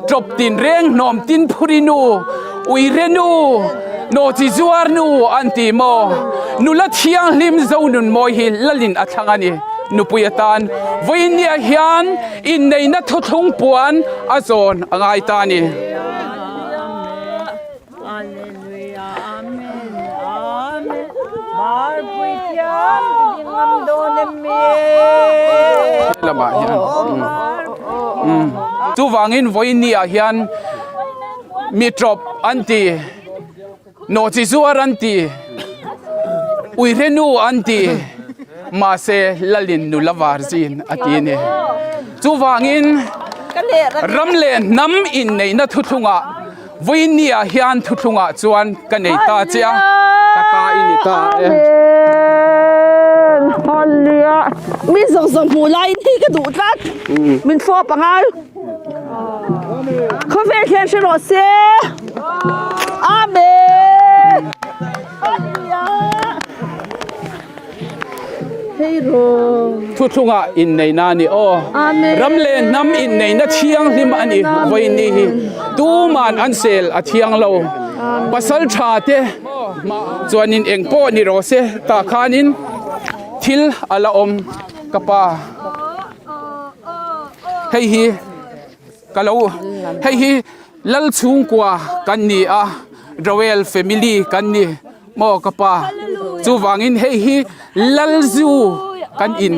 Ṭawp tinreng hnawm tin phuri nu, uire nu, nawhchi zuar nu an ti maw? Nula thianghlim Zonunmawi hi lalin a thlang a ni. Nupui atan vawiinniah hian inneihna thuthlung puan a zawn a ngai ta a ni. Lamah hian chuvangin vawiinniah hian mi tawp an ti nawhchi zuar an ti uihrenu an ti mahse lalin nula var zin a ti a ni chuvangin ram leh hnam inneihna thuthlungah Vawiinniah hian thuthlungah chuan ka nei ta che a, ka ta i ni ta e. Amen. Hallelujah. Mi zawng zawng hmuh laiin hi ka duh tlat. Min fawp angai. Khawvel hian hre rawh se. Amen. Hallelujah. Thuthlungah inneihna a ni aw. Ram leh hnam inneihna thianghlim a ni vawiin ni hi. Tuman an sel a thiang lo. Pasal tha te chuanin eng pawh ni rawh se tah khanin thil a la awm ka pa. Hei hi ka lo hei hi Lal chhungkua kan ni a, Royal family kan ni maw ka pa. Chuvangin hei hi Lal zu kan in.